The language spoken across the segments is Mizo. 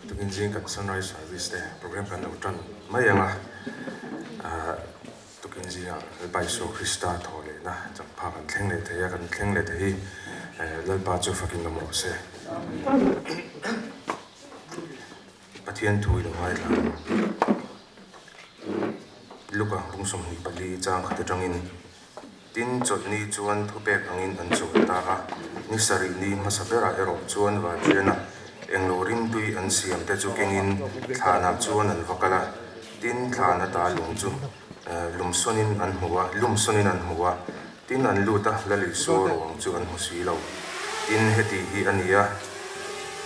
Tukin zing kan sunrise service te program kan lo tan mai ang a, tukin zingah Lalpa Isua Krista thaw lehna changpha kan thleng leh thei a, kan thleng leh thei hi Lalpa chu fakin awm rawh se. Pathian thu i lo ngaithla ang. Luka bung 24 chang khat atangin Tin, chawlhni chuan thupek angin an chawl ta a, ni sarih ni hmasa berah erawh chuan Vanriana englo rimtui an siam te chu kengin thlanah chuan an va kal a. Tin, thlan ata lung chu lumsawnin an hmu a, lumsawnin an hmu a, tin an lut a, Lal Isua ruang chu an hmu si lo. Tin, heti hi a ni a,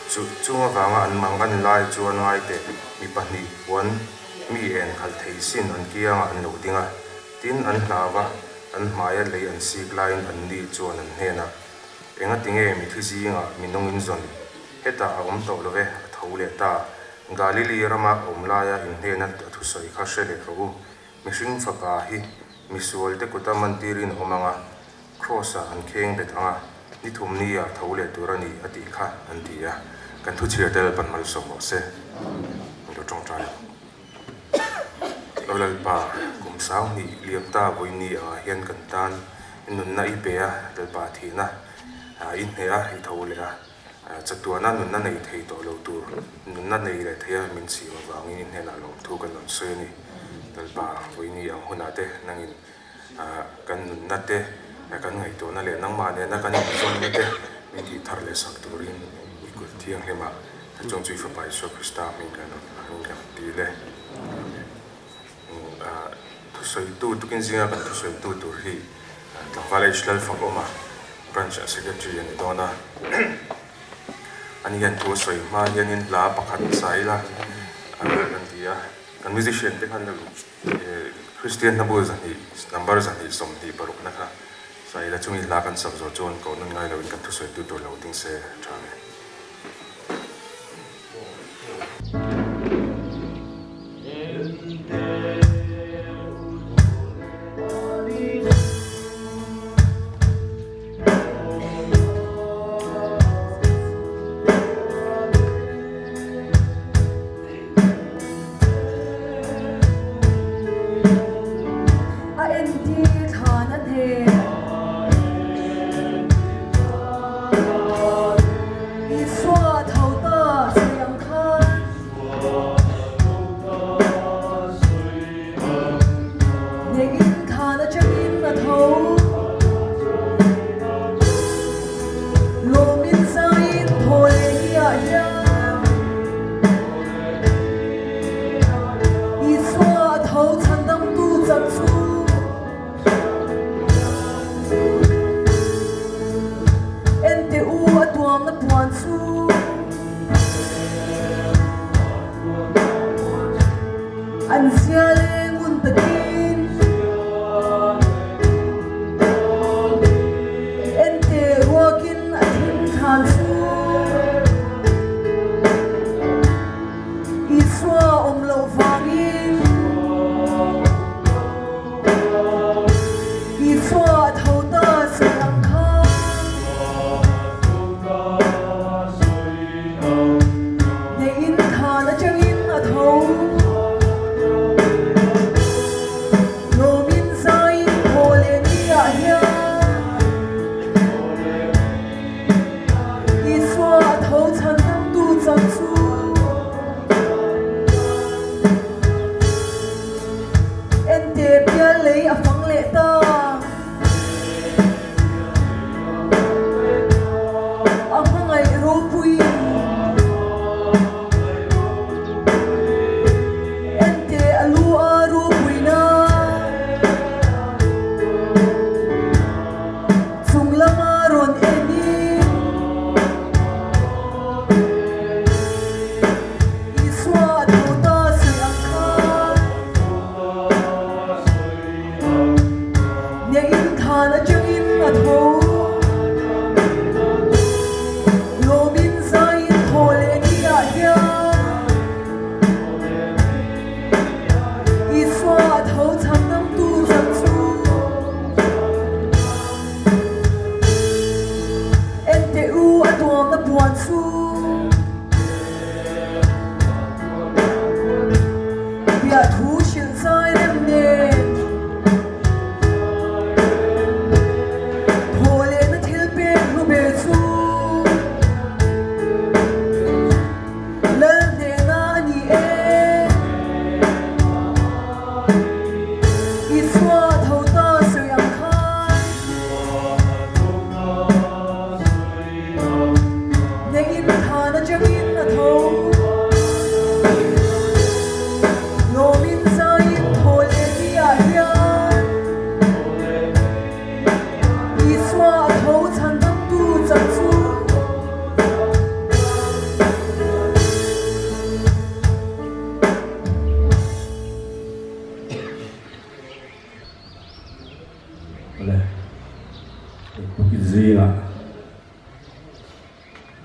chu chung avanga an mang an lai chuan ngaiteh mi pahnih puan mi en khalh thei sin an kiangah an lo ding a. Tin, an hlau a, an hmaia lei an sik laiin anni chuan an hnenah, Engati nge mithi zingah mi nungin zawn? Hetah a awm tawh lo e, a tho leh ta. Galili rama a awm laia in hnena a thusawi kha hre leh rawh u. Mihring fapa hi misualte kuta mantirin a awm ang a, Kraws-ah an kheng bet ang a, ni thum nia tho leh tur a ni, a tih kha an ti a. Kan thuchhiar tel pan malsawm rawh se. An lo tawngtai ang. Aw Lalpa, kum sanghnih liam ta vawiini angah hian kan tan i nunna i pe a, Lalpa thihna i hneh a, i tho leh a, chatuana nunna nei thei tawh lo tur nunna nei leh thei a min chhim avangin i hnenah lawmthu kan rawn sawi a ni. Lalpa, vawiini ang hunah te nangin kan nunna te, kan ngaihtuahna leh nangmah nena kan inzawnna te min tih thar leh sak turin i kut thianghlimah Chung chu i Fapa Isua Krista hming kan rawn hmangin kan dil e. Amen. Thusawitu, tukin zinga kan thusawitu tur hi Tlangval H. Lalfakawma, Branch Secretary a ni dawn a. Ani hian thu a sawi hma hianin hla pakhat sa ila kan ti a. Kan musician te khan Kristian hnabu 200, number 226 na kha sa ila chungin hla kan sak zawh chuan koh nawn ngai loin kan thusawitu tur lo ding se tha ve. A entir thlan a hneh. Isua tho ta sawi ang khan. Hneh in thlan atangin a tho. Lawmin zaiin thaw leh hi ah hian. Isua a tho chhandamtu chak chu. Ente u a tuamna puan chu. An zia le ngun takin. Ente ruakin a thim thlan chu. Isua awm loh vangin. Isua a tho ta sawi ang khan. Hneh in thlan atangin a tho. Lawmin zaiin thaw leh ni ah hian. Isua a tho chhan dangtu chak chu. Ente pial lei a fang leh ta. A hmangaih ropui. Ente a lu a ropuina. Chung lama rawn en in. Thlan atangin a tho. Lawmin zaiin thaw leh ni ah hian Isua a tho chhandamtu chak chu. Awle, Bukit zingah.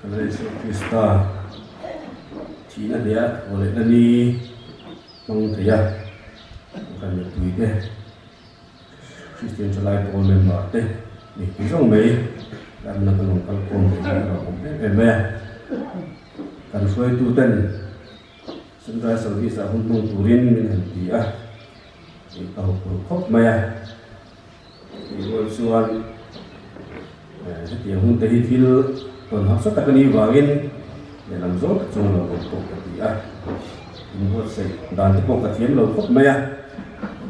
Kan Isua Krista thihna hneh a thaw lehna ni hmang thei a, kan mipui te, Kristian Thalai Pawl member te mipui zawng mai lamna kan rawn kal khawm thei hi a lo awm em em mai a. Kan hruaitu ten Sunrise Service ah hun hmang turin min han ti a, ih ka huphurh khawp mai a. Tih rual chuan hetiang hun te hi thil tawn hausa tak a nih vangin lehlam zawng tak chuan lo awm pawh ka ti a, inbuatsaih dan te pawh ka thiam lo khawp mai a,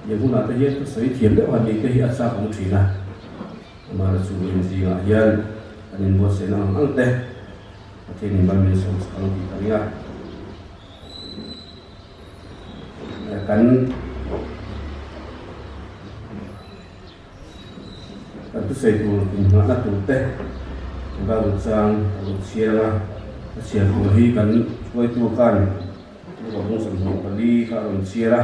hetiang hunah te hian thusawi thiam deuh han nih te hi a chak awm thin a, amaherawhchu chu in zingah hian kan inbuatsaihna ang ang te Pathian in mal min sawm sak ang tih ka ring a. Kan kan thusawi tur inngahna tur te Bible chang a lo chhiar ang a, a chhiar tur hi kan hruaitu khan Lukabung 24 kha a rawn chhiar a,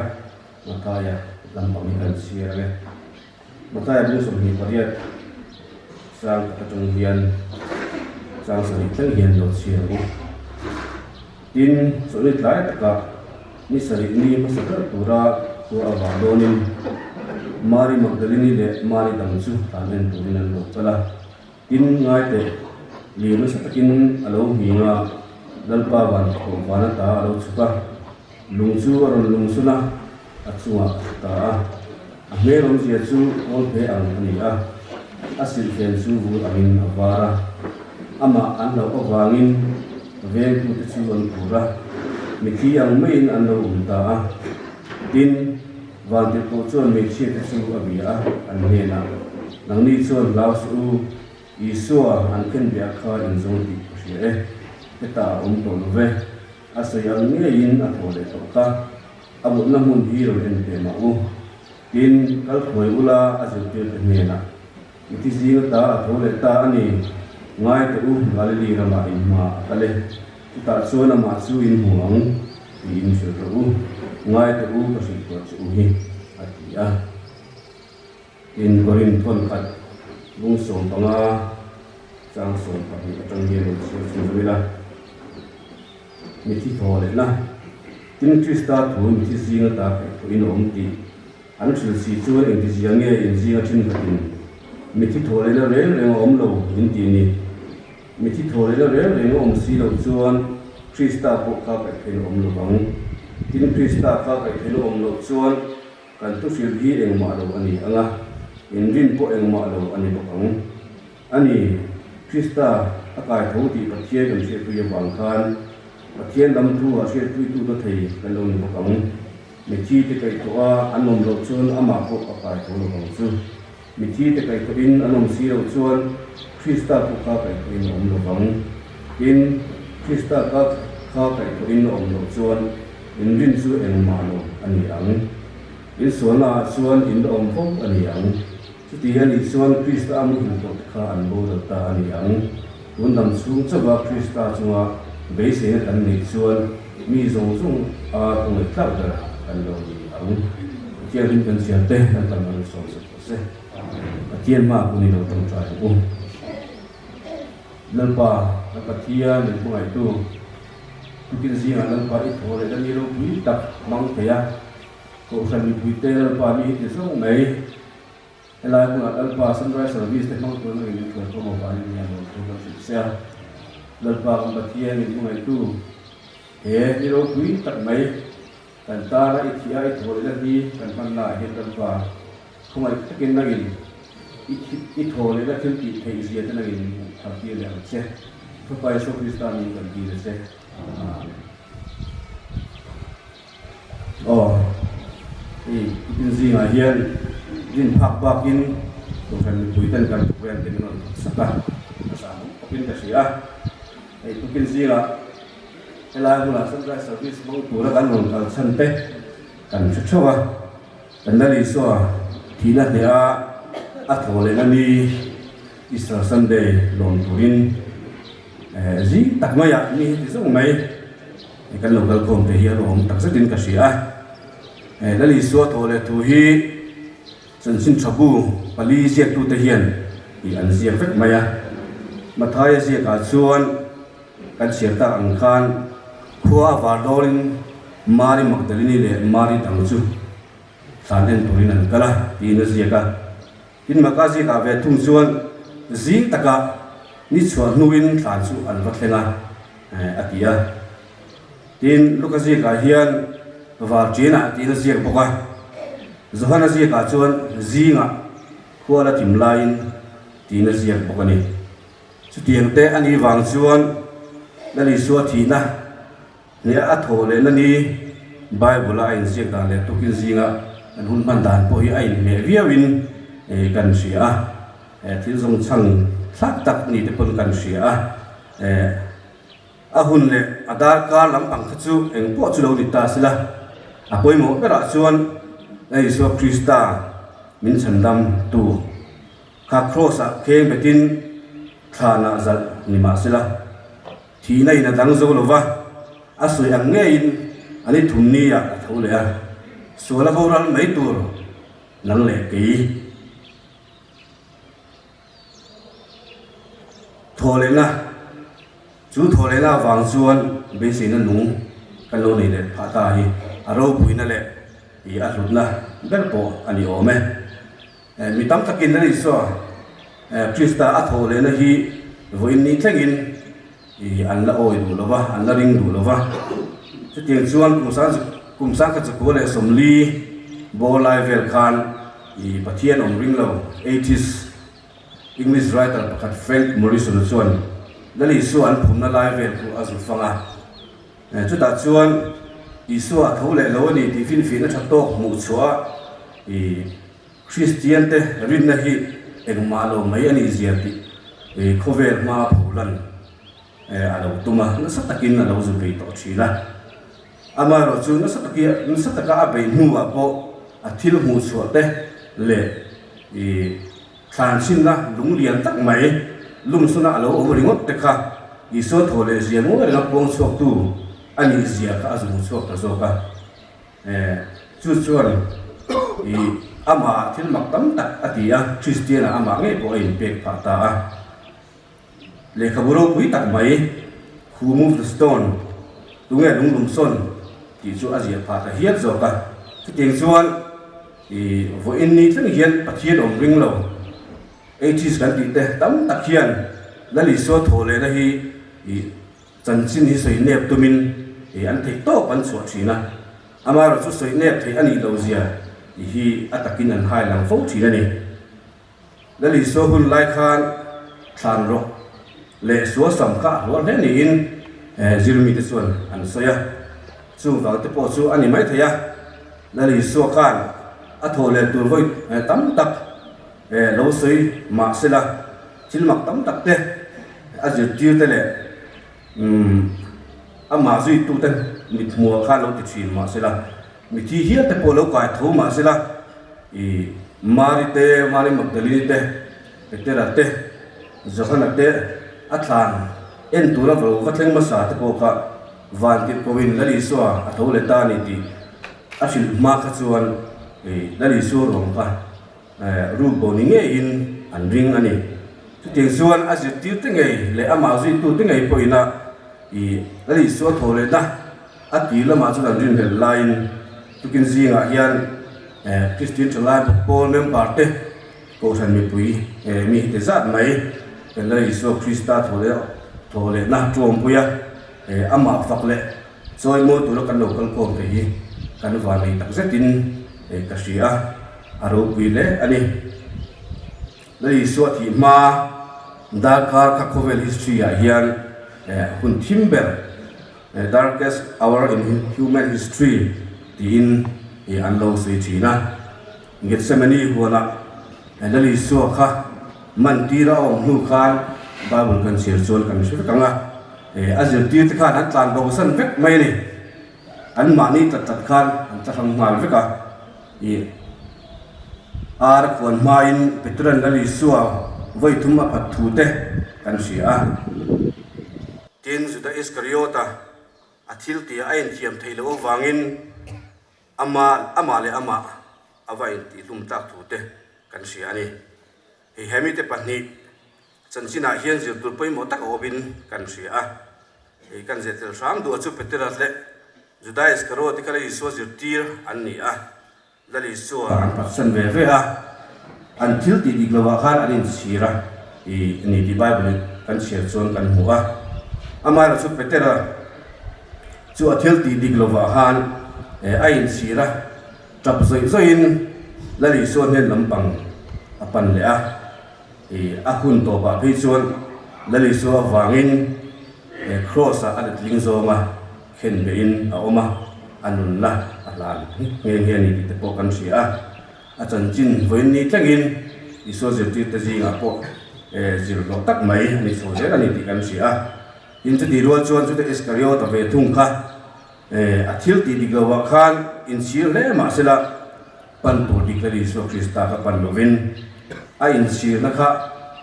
Mathaia lampang hi kan chhiar ang e. Mathaia bung 28 chang khat atang hian chang sarih thleng hian lo chhiar ang u. Tin, chawlhni tlai takah ni sarih ni hmasa ber tura khua a vah dawnin Mari Magdalini leh Mari dang chu tlan en turin an lo kal a. Tin, ngai teh, lir nasa takin a lo nghing a, Lalpa van thawh van ata a lo chhuk a, lung chu a rawn lung sun a, a chungah a thu ta a. A hmel awmzia chu kawlphe ang a ni a, a silhfen chu vur angin a var a. Amah an hlauh avangin vengtute chu an phur a, mithi ang maiin an lo awm ta a. Tin, Vantirhkoh chuan hmeichhiate chu a bia a, an hnenah, Nangni chuan hlau suh u, Isua an khenbeh kha in zawng tih ka hria e, hetah a awm tawh lo ve, a sawi ang ngeiin a thaw leh tawh kha. A mutna hmun hi rawn en teh mah u. Tin, kal thuai ula a zirtirte hnenah, Mithi zing ata a tho leh ta a ni. Ngai teh u, Galili ramah in hma a kal e. Chutah chuan amah chu in hmu ang, tiin hrilh rawh u. Ngai teh u, ka hrilh tawh che u hi, a ti a. Tin, Korinth thawn khat bung 15 chang 12 atang hian rawn chhiar chhun zawm ila. Mithi thaw lehna, Tin, Krista thu mithi zing ata kaihthawhin a awm tih an hrilh si chuan engtizia nge in zinga thenkhatin mithi thaw lehna reng reng a awm lo in tih ni? Mithi thaw lehna reng reng a awm si loh chuan Krista pawh kha kaihthawhin a awm lo vang. Tin, Krista kha kaihthawhin a awm loh chuan Kan thuhrilh hi engmah lo a ni ang a, inrin pawh engmah lo a ni bawk ang. A ni, Krista a kai tho tih Pathian kan hriatpui avang khan Pathian lam thu ah hriatpuitu ta thei kan lo ni bawk ang. Mithi te kaihthawh a an awm loh chuan amah pawh a kai tho lo vang chu. Mithi te kaihthawhin an awm si loh chuan Krista pawh kha kaihthawhin a awm lo vang. Tin, Krista kha kha kaihthawhin a awm loh chuan inrin chu engmah lo a ni ang. Insualnaah chuan in la awm fo a ni ang. Chuti a nih chuan Krista a muhil tawh te kha an boral ta a ni ang. Tun dam chhung chauha Krista chunga beiseina kan neih chuan mi zawng zawng a khawngaih tlak ber kan lo ni ang. Pathian kan chhiar te kan tam ang sawm sak. Se, Pathian hma hun i lo tawngtai ang u. Lalpa, ka Pathian min hmangaihtu, tukin zingah Lalpa i thaw leh lami ropui tak hmang thei a, Kohhran mipuite Lalpa mi hi ti zawng mai. Helai hmunah Lalpa Sunrise Service te hmang turin a in thuai khawm avangin nia lawm thu kan hrilh che a. Lalpa kan Pathian min hmangaihtu, he ni ropui tak mai, Kan tana i thih a i thaw lehna hi kan hmanna ah hian Lalpa khawngaih takin nangin i thi i thaw lehna thil tih theih zia te nangin min hmuh thar tir leh ang che. Fapa Isua Krista min kan dil a che. Amen. Aw, hei tukin zingah hian rin phak bakin Kohhran mipui ten kan program te min rawn thawk sak a, a zah awm khawpin ka hria a. Hei tukin zingah helai hmunah Sunrise Service hmang tura kan rawn kal chhan te kan hre theuh a, kan Lal Isua thihna hneha a thaw lehna ni Easter Sunday lawm turin zing tak maiah mi heti zawng mai kan lo kal khawm te hi a lawm tak zetin ka hria a. Lal Isua thaw leh thu hi Chanchin tha bu pali ziaktute hian ih an ziak vek mai a. Mathaia ziakah chuan kan chhiar tak ang khan khua a var dawrin Mari Magdalini leh Mari dang chu thlan en turin an kal a tiin a ziak a. Tin Maka ziakah ve thung chuan zing takah ni chhuah hnuin thlan chu an va thleng a a ti a. Tin, Luka ziakah hian Varṭianah tiin a ziak bawk a. Johana ziakah chuan zingah khua la thim laiin tiin a ziak bawk a ni. Chutiang te a nih vang chuan Lal Isua thihna hniah a thawh lehna ni Bible-a a inziak dan leh tukin zinga kan hun hman dan pawh hi a inhmeh viauin kan hria a. Thil zawng chhang thlak tak ni te pawn kan hria a. A hun leh a darkar lampang kha chu eng pawh chu lo ni ta sila, a pawimawh berah chuan Lal Isua Krista min chhandam tu kha Kraws-ah kheng betin thlanah zalh ni mah sila, thihna in a dang zo lo va, a sawi ang ngeiin a ni thum ni-ah a tho leh a, sual a boral mai tur nang leh kei. Thawhlehna, Chu thawhlehna avang chuan beiseina nung kan lo nei leh phah ta hi a ropuina leh ih a hlutna ber pawh a ni awm e. Mi tam takin Lal Isua Krista a thawhlehna hi vawiin ni thlengin ih an la awi duh lo va, an la ring duh lo va. Chutiang chuan kum sang kum sangkhat zakua leh 40 bawr lai vel khan ih Pathian awm ring lo, atheist, English writer pakhat Frank Morison-a chuan Lal Isua an phumna lai vel khu a zu fang a. Chutah chuan Isua a tho leh lo a ni tih finfihna tha tawk hmuh chhuah a, Kristian te rinna hi engmah lo mai a nih zia tih khawvel hma pholan a lo tum a, nasa takin a lo zu bei tawh thin a. Amaherawh chu nasa taki nasa taka a bei hnuah pawh a thil hmuh chhuah te leh ih thlan chhinna lung lian tak mai lungsuna a lo awm ringawt te kha Isua thaw leh zia ngawi renga puang chhuaktu a nih zia kha a zung chhuak ta zawk a. Chu chuan ih amah thil mak tam tak a ti a, Kristian-ah amah ngei pawh a inpek phah ta a. Lehkhabu ropui tak mai, Who Moved the Stone? Tunge lunglum sawn? tih chu a ziah phah ta hial zawk a. Chutiang chuan ih vawiin ni thleng hian Pathian awm ring lo, atheist kan tih te tam tak hian Lal Isua thaw lehna hi ih chanchin hi sawi nep tumin ih an theih tawp an chhuah thin a. Amaherawhchu sawi nep theih a nih loh zia tih hi a takin an hai lang fo thin a ni. Lal Isua hun lai khan thlan rawk leh sual sam kha a hluar hle niin zirmite chuan an sawi a. Chung vang te pawh chu a ni maithei a, Lal Isua khan a thawh leh tur vawi tam tak lo sawi mah sela, thil mak tam tak te a zirtir te leh amah zuitute mithmuh khan lo ti thin mah sela, Mithi hial te pawh lo kai tho mah sela, i Mari te, Mari Magdalini te, Petera te, Johana te a thlan en tura va va thleng hmasa te pawh kha Vantirhkohin Lal Isua a tho leh ta a ni tih a hrilh hma kha chuan i Lal Isua ruang kha ruk bo ni ngeiin an ring a ni. Chutiang chuan a zirtir te ngei leh amah zuitu te ngei pawhin a i Lal Isua tho lehna A ti lamah chuan an rinhlelh laiin tukin zingah hian Kristian Thalai Pawl member te Kohhran mipui mi heti zat mai kan Lal Isua Krista thaw lehna tuampui a, amah fak leh chawimawi tura kan lo kal khawm thei hi kan vanei tak zetin ka hria a, a ropui hle a ni. Lal Isua thih hma darkar kha khawvel history ah hian hun thim ber Darkest hour in human history tiin an lo sawi thin a. Gethsemane huanah Lal Isua kha man tira a awm hnu khan Bible kan chhiar chuan kan hre vek ang a. A zirtir te khan an tlan bo san vek mai a ni. An mahni tlat tlat khan an tla hrang nghal vek a. Ih ar a khuan hmain Peteran Lal Isua vawi thum a phat thu te kan hria a. Tin, Juda Iskariota a thil tih a inthiam theih loh avangin ama amah leh amah a va intihhlum tlak thu te kan hria a ni. Hei he mite pahnih chanchinah hian zir tur pawimawh tak a awmin kan hria a. Hei kan zir tel hram duh a chu Petera leh Juda Iskariot te kha Lal Isua zirtir an ni a. Lal Isua an phatsan ve ve a, an thil tih dik lovah khan an inchhir a i ni tih Bible in kan chhiar chuan kan hmu a. Amaherawhchu chu Petera chu a thil tih dik lovah khan a inchhir a. Tap zawih zawihin Lal Isua hnen lampang a pan leh a, ih a hun tawpah phei chuan Lal Isua avangin Kraws ah a letling zawnga khen behin a awm a, a nunna a hlan nghe nghe a ni tih te pawh kan hria a. A chanchin vawiin ni tlengin Isua zirtirte zingah pawh zir hlawh tak mai a ni chho zel a ni tih kan hria a. Tin chutih rual chuan chute Iskariota ve thung kha A thil tih dik lovah khan inchhir hle mah sela, pan tur dik Lal Isua Krista kha pan lovin a inchhirna kha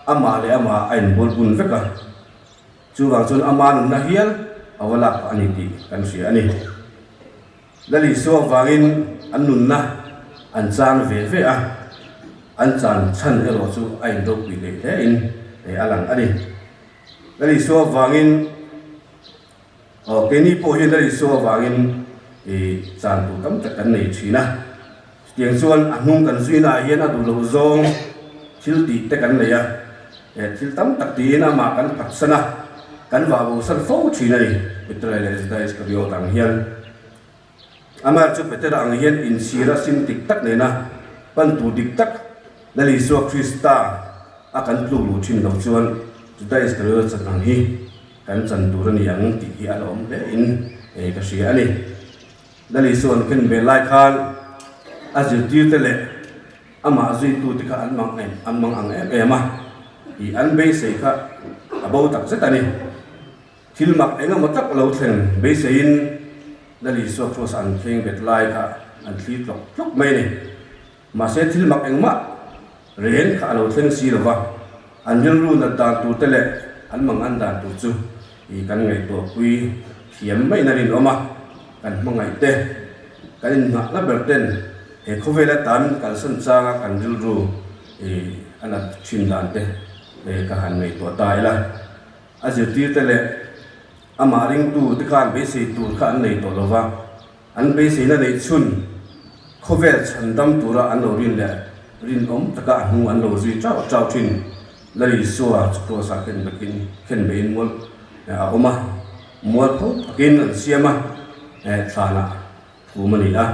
amah leh amah a inbual bun vek a. Chuvang chuan ama nunna hial a va lak phah a ni tih kan hria a ni. Lal Isua avangin an nunna an chan ve ve a, an chan chhan erawh chu a inropui hlei hlein a lang a ni. Lal Isua avangin. Aw, keini pawh hian Lal Isua avangin i chan tur tam tak kan nei thin a. Chutiang chuan a hnung kan zuinaah hian a duh loh zawng thil tih te kan nei a, he thil tam tak tiin amah kan phatsan a, kan vah bosan fo thin a ni, Petera leh Juda Iskariot ang hian. Amah chu Petera ang hian inchhir a sim dik tak nena pan tur dik tak Lal Isua Krista a kan tluk luh thin loh chuan Juda Iskariot chan ang hi Kan chan tur a ni ang tih hi a la awm hle in ka hria a ni. Lal Isua an ken ve lai khan a zirtirte leh amah zuitute kha an mang em an mang ang em em a, ih an beisei kha a bo tak zet a ni. Thil mak eng emaw tak lo thleng beiseiin Lal Isua Kraws an thleng bet lai kha an thlir tlawk tlawk mai a ni. Mahse thil mak engmah reng kha a lo thleng si lo va, an rilru nat dan tur te leh an mangan dan tur chu ih kan ngaihtuahpui thiam maiin a rinawm a, kan hmangaih te, kan inhnahna ber ten he khawvel atan kalsan changa kan rilru ih a nat thin dan te ka han ngaihtuah ta ila. A zirtir te leh amah ringtu te khan beisei tur kha an nei tawh lo va. An beiseina neih chhun khawvel chhandam tura an lo rin leh rinawm taka a hnung an lo zui chau chau thin. Lal Isua chu Kraws-ah khen bekin khen beiin mual a awm a, mualpho takin an siam a, thlanah phum a ni a.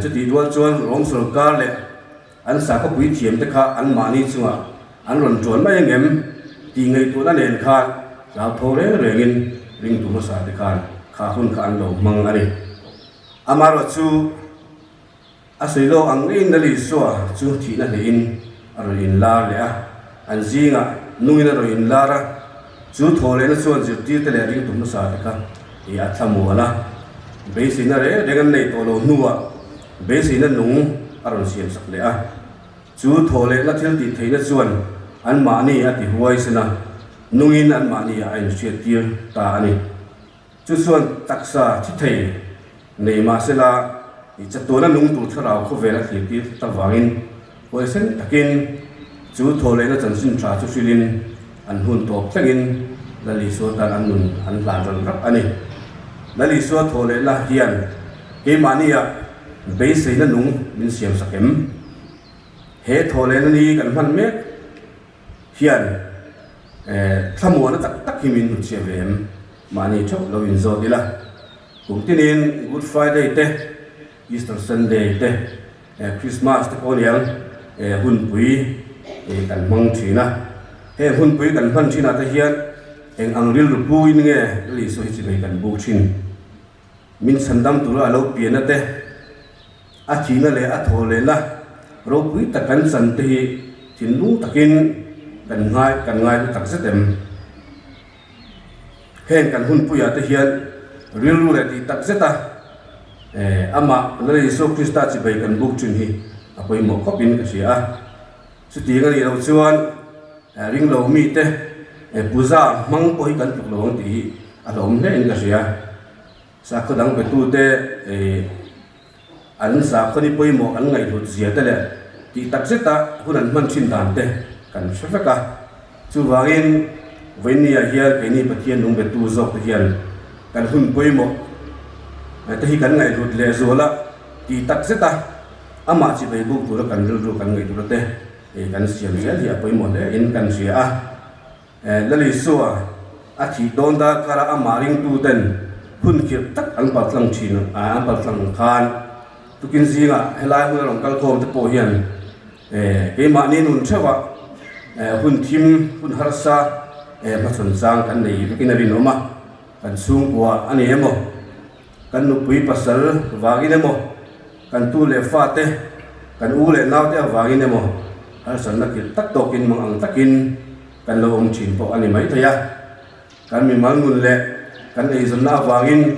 Chutih rual chuan Rom sawrkar leh an sakhawpui thiamte kha anmahni chungah an rawn ṭuan mai angem tih ngaihtuahna nen khan hlauhtho reng rengin ringtu hmasa te khan kha hun kha an lo hmang a ni. Amaherawh chu a sawi lawk ang ngeiin Lal Isua chu thihna hnehin a rawn inlar leh a, an zingah nungin a rawn inlar a, chu thawhlehna chuan zirtirte leh ringtu hmasa te kha i a thlamuan a, beiseina reng reng an nei tawh lo hnuah beiseina nung a rawn siam sak leh a. Chu thawhlehna thil tih theihna chuan anmahni a ti huaisen a, nungin anmahni a inhriattir ta a ni. Chu chuan taksa thi thei nei mah sela i chatuana nung tur thlarau khawvel a thlirtir ta vangin huaisen takin chu thawhlehna chanchin tha chu hrilhin an hun tawp thlengin Lal Isua tan an nun an hlan ran rap a ni. Lal Isua thawhlehna hian keimahnia beiseina nung min siamsak em? He thawhlehna ni kan hman mek hian thlamuana tak tak hi min hnutchhiah ve em? Mahni theuh lo inzawt ila. Kum tinin Good Friday te, Easter Sunday te, Christmas te pawh aniang hunpui kan hmang thin a. Heng hunpui kan hman thinah te hian eng ang rilru puin nge Lal Isua hi chimei kan buk thin? Min chhandam tura a lo pianna te, a thihna leh a thawhlehna ropui tak kan chan te hi thinlung takin kan ngai kan ngai hlu tak zet em? Heng kan hunpuiah te hian rilru leh tih tak zeta amah Lal Isua Krista chibai kan buk thin hi a pawimawh khawpin ka hria a. Chutiang a nih loh chuan ringlo mite puja hmang pawh hi kan tluk lo ang tih hi a hlauhawm hle in ka hria. Sakhaw dang betute An sakhaw ni pawimawh an ngaihhlut zia te leh tih tak zeta hun an hman thin dan te kan hre vek a. Chuvangin vawinia hian keini Pathian nung betu zawk te hian kan hun pawimawh te hi kan ngaihhlut leh zual a, tih tak zeta amah chibai buk tura kan rilru kan ngaihtuahna te kan siam zel hi a pawimawh hle in kan hria a. Lal Isua a thih dawn darkara amah ringtuten hun khirh tak an paltlang thin an paltlang ang khan tukin zingah helai hmun a rawn kal khawm te pawh hian keimahni nun theuhah hun thim hun harsa hmachhawn chang kan nei vekin a rinawm a, kan chhungkua a ni emaw kan nupui pasal vangin emaw kan tu leh fate kan u leh naute avangin emaw harsatna khirh tak tawkin mang ang takin Kan lo awm thin pawh a ni maithei a, kan mimal nun leh kan eizawnna avangin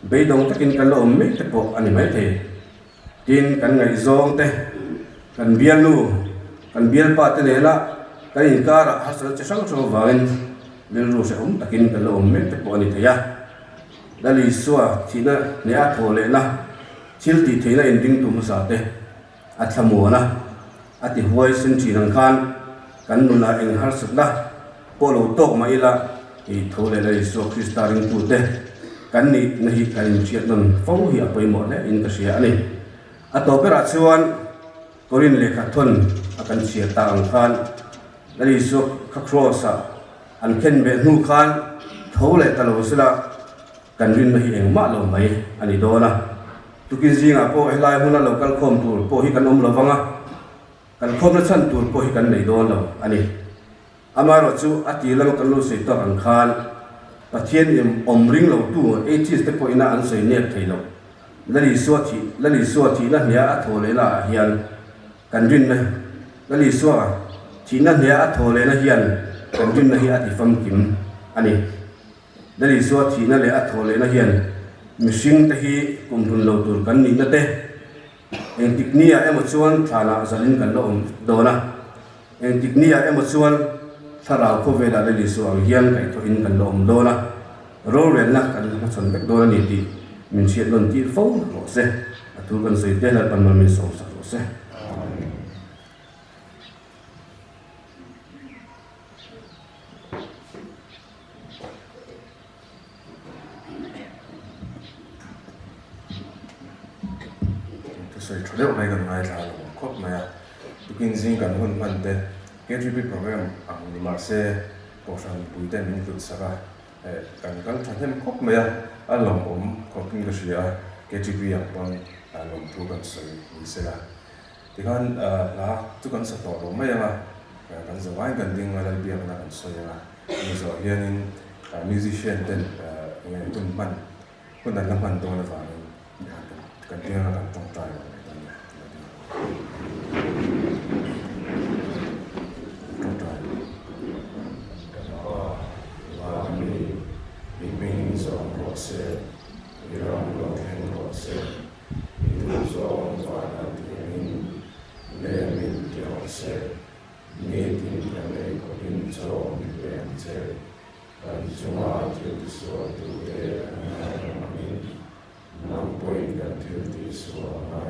beidawng takin kan lo awm mek te pawh a ni maithei. Tin, kan ngaihzawng te, kan bialnu, kan bialpa te nena kan inkarah harsatna chi hrang hrang avangin rilru hrehawm takin kan lo awm mek te pawh a ni thei a. Lal Isua thihna leh a thawh lehna thil tih theihna inringtu hmasa te a thlamuan a, a ti huai sen thin ang khan kan nunah eng harsatna pawh lo tawk mah ila i tho leh la Isua Krista ringtute kan nihna hi kan inhriat nawn fo hi a pawimawh hle in ka hria a ni. A tawp berah chuan Korin lehkha thawn a kan chhiar tak ang khan Lal Isua kha Kraws ah an khen beh hnu khan tho leh ta lo sela Kan rinna hi engmah lo mai a ni dawn a, tukin zingah pawh helai hmuna lo kal khawm tur pawh hi kan awm lo vang a, kan khawmna chhan tur pawh hi kan nei dawn lo a ni. Amaherawh chu a tir lama kan lo sawi tawk ang khan Pathian em awm ring lo tu atheist te pawhina an sawi nep thei lo. Lal Isua thih Lal Isua thihna hnia a thaw lehna ah hian kan rinna Lal Isua thihna hnia a thaw lehna hian kan rinna hi a ti famkim a ni. Lal Isua thihna leh a thawh lehna hian mihringte hi kum hlun lo tur kan nihna te, engtik niah emaw chuan thlanah zalin kan la awm dawn a, engtik niah emaw chuan thlarau khawvelah Lal Isua ang hian kaihthawhin kan la awm dawn a, rorelna kan la hmachhawn vek dawn a ni tih min hriat nawn tir fo rawh se. A thu kan sawi te Lalpan mal min sawmsak rawh se. Amen. Thusawi tha deuh mai kan ngaithla a lo awm khawp mai a, tukin zing kan hun hman te KGB program ang ni mahse Kohhran mipui ten min hlut sak a, eh kan kal thahnem khawp mai a, a lawmawm khawpin ka hria a, KGB ang pawn lawmthu kan sawi ni sela. Tikhan hla chu kan sa tawh lo mai ang a, kan za vaiin kan ding a, Lalbiakna kan sawi ang a, hemi zawh hianin musician ten enge hun hman, hun an la hman dawn avangin tikhan kan ding ang a, kan tawngtai ang leh dawn nia, ti lo ding ang. Tawngtai. Kan Pa, Van mi, i hming zawng rawh se, i ram lo thleng rawh se. I duh zawng van a tiangin lem in ti rawh se, nitin kan ei khawpin chaw min pe ang che. Kan chunga thil tisual tute kan ngaidam angin nang pawhin kan thil tisual anga.